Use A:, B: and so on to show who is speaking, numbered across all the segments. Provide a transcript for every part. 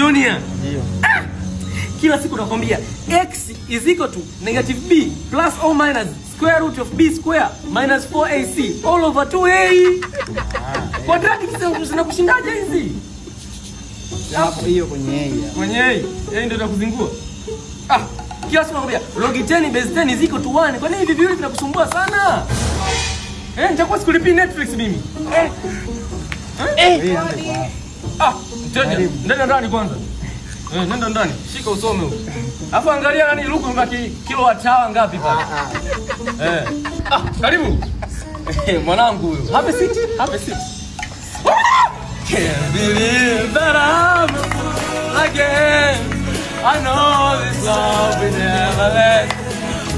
A: Junior.
B: Ndio.
A: Ah! Kila siku nakwambia x is equal to negative b plus or minus square root of b square minus 4ac all over 2a. Quadratic zinakushindaje hizi?
B: Hapo hiyo kwenye a.
A: Kwenye a, a ndio itakuzingua. Ah, kila siku nakwambia log 10 base 10 is equal to 1. Kwa nini hivi viwili vinakusumbua sana? Eh, nitakuwa sikulipii Netflix mimi. Eh. Eh. Ah, mteja, nenda ndani kwanza. Eh, nenda ndani. Shika usome huko. Alafu angalia nani luku mbaki kilowatt hour ngapi pale. Eh. Ah, karibu. Mwanangu huyo. Have a seat. Have a seat. Can't believe that I'm a fool again. I know this love will never last.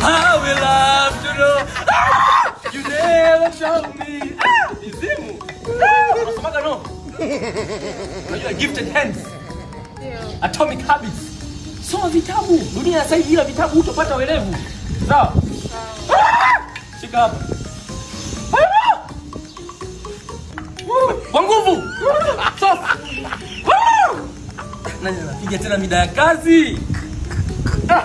A: I will love to know. Ah! You never show me. Ah! Izimu. Ah! Unasomaga no? Unajua gifted hands. Atomic Habits. Soma vitabu. Dunia sasa hivi bila vitabu hutopata uelevu. Sawa? Ah! Shika hapa. Kwa nguvu. Sawa. Nani anapiga tena mida ya kazi? Ah!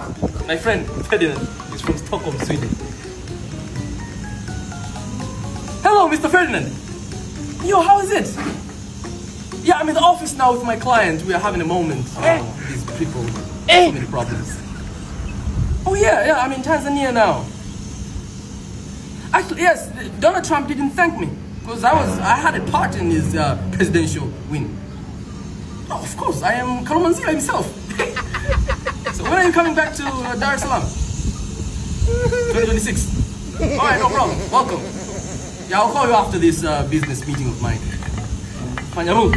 A: My friend Ferdinand is from Stockholm, Sweden. Hello, Mr. Ferdinand. Yo, how is it? Yeah, I'm in the office now with my client. We are having a moment. Oh, these people, so many problems. Oh yeah, yeah, I'm in Tanzania now. Actually, yes, Donald Trump didn't thank me because I had a part in his presidential win. Oh, of course, I am Kalumanzila himself. So when are you coming back to Dar es Salaam? 2026. All right, no problem. Welcome. Yeah, I'll call you after this business meeting of mine. Fanya move.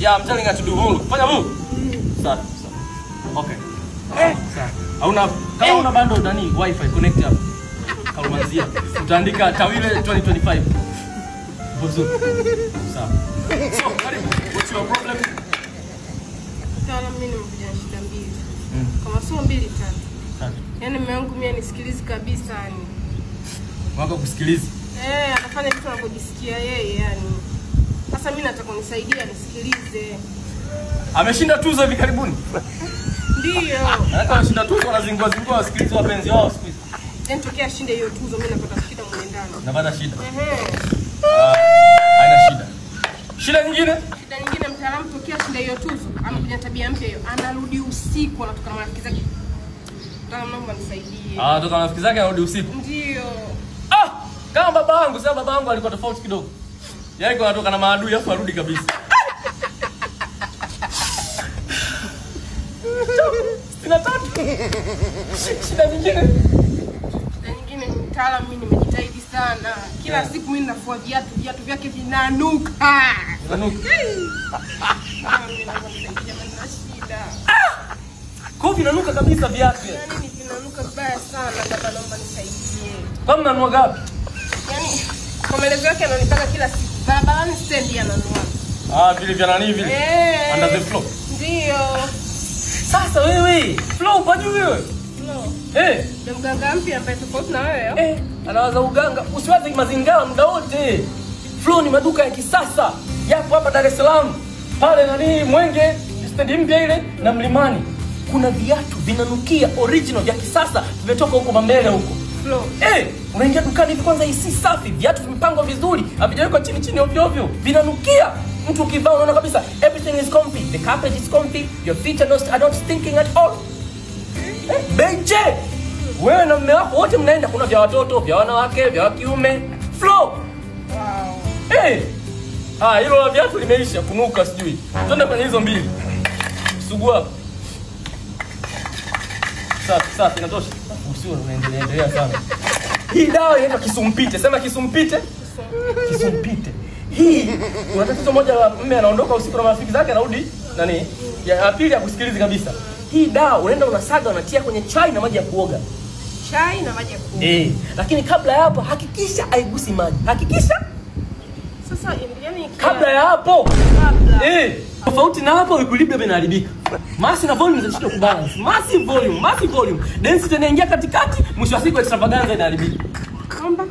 A: Yeah, I'm telling her to do move. Fanya move. Safi, safi. Okay. Safi. Hauna kama una bando nani wifi connect up. Kalumanzia. Utaandika Tawile 2025. Bozo. Safi. So, karibu. What's your problem?
C: Mtaalamu, mimi nimekuja na shida mbili. Kama sio mbili, tatu.
A: Tatu.
C: Yaani mume wangu mimi anisikilizi kabisa yani.
A: Wako kusikilizi?
C: Eh, anafanya vitu anavyojisikia yeye yani. Sasa mimi nataka unisaidia nisikilize.
A: Ameshinda tuzo hivi karibuni?
C: Ndio.
A: Anataka ameshinda tuzo, anazingua zingua wasikilize wapenzi wao siku hizi.
C: Yaani tokea ashinde hiyo tuzo mimi napata shida mwenye ndani.
A: Napata shida.
C: Ehe.
A: Haina shida. Shida nyingine?
C: Shida nyingine mtaalamu, tokea ashinde hiyo tuzo amekuja tabia mpya hiyo. Anarudi usiku anatoka na marafiki zake. Mtaalamu, naomba nisaidie.
A: Ah, anatoka na marafiki zake anarudi usiku.
C: Ndio.
A: Ah, kama baba yangu, sasa baba yangu alikuwa tofauti kidogo. Yeye alikuwa anatoka na maadui afu arudi kabisa. Sina tatu. Shida nyingine?
C: Shida nyingine mtaalamu, mimi nimejitahidi sana. Kila siku mimi nafua viatu, viatu vyake vinanuka.
A: Vinanuka.
C: Mimi naomba nisaidie, maana shida.
A: Ah! Kwa vinanuka kabisa viatu.
C: Yaani vinanuka vibaya sana, baba naomba nisaidie.
A: Kwa mnanua gapi?
C: Yaani kwa maelezo yake ananipaka kila siku. Barabarani stendi ananua.
A: Ah, vile vya nani vile?
C: Eh.
A: Under the floor.
C: Ndio.
A: Sasa wewe, flow kwa juu wewe.
C: Flow.
A: Eh,
C: ndio mganga mpya ambaye tofauti na wewe.
A: Eh, anawaza uganga. Usiwaze mazingara muda wote. Flow ni maduka ya kisasa. Yapo hapa Dar es Salaam. Pale nani Mwenge, stendi mpya ile na Mlimani. Kuna viatu vinanukia original vya kisasa vimetoka huko Mambele huko.
C: Flow.
A: Eh, unaingia dukani hivi kwanza isi safi, viatu vimepangwa vizuri, havijawekwa chini chini ovyo ovyo, vinanukia. Mtu ukivaa unaona kabisa everything is comfy, the carpet is comfy, your feet are not stinking at all. Eh, benche. Wewe na mume wako wote mnaenda, kuna vya watoto, vya wanawake, vya kiume. Flow.
C: Wow.
A: Eh. Ah, hilo la viatu limeisha kunuka sijui. Twende kwenye hizo mbili. Sugua. Safi, safi inatosha. Usiwe unaendelea endelea sana. Hii dawa inaitwa kisumpite. Sema kisumpite. Kisumpite. Hii una tatizo moja la mume anaondoka usiku na marafiki zake anarudi nani? Ya pili ya kusikiliza kabisa. Hii dawa unaenda unasaga unatia kwenye chai na maji ya kuoga.
C: Chai na maji ya kuoga.
A: Eh, lakini kabla ya hapo hakikisha haigusi maji. Hakikisha.
C: Sasa yani
A: kabla ya hapo.
C: Kabla.
A: Eh, tofauti na hapo equilibrium inaharibika. Mass na volume zinashindwa kubalance. Mass volume, mass volume. Density inaingia katikati, mwisho wa siku extravaganza inaharibika.
C: Naomba.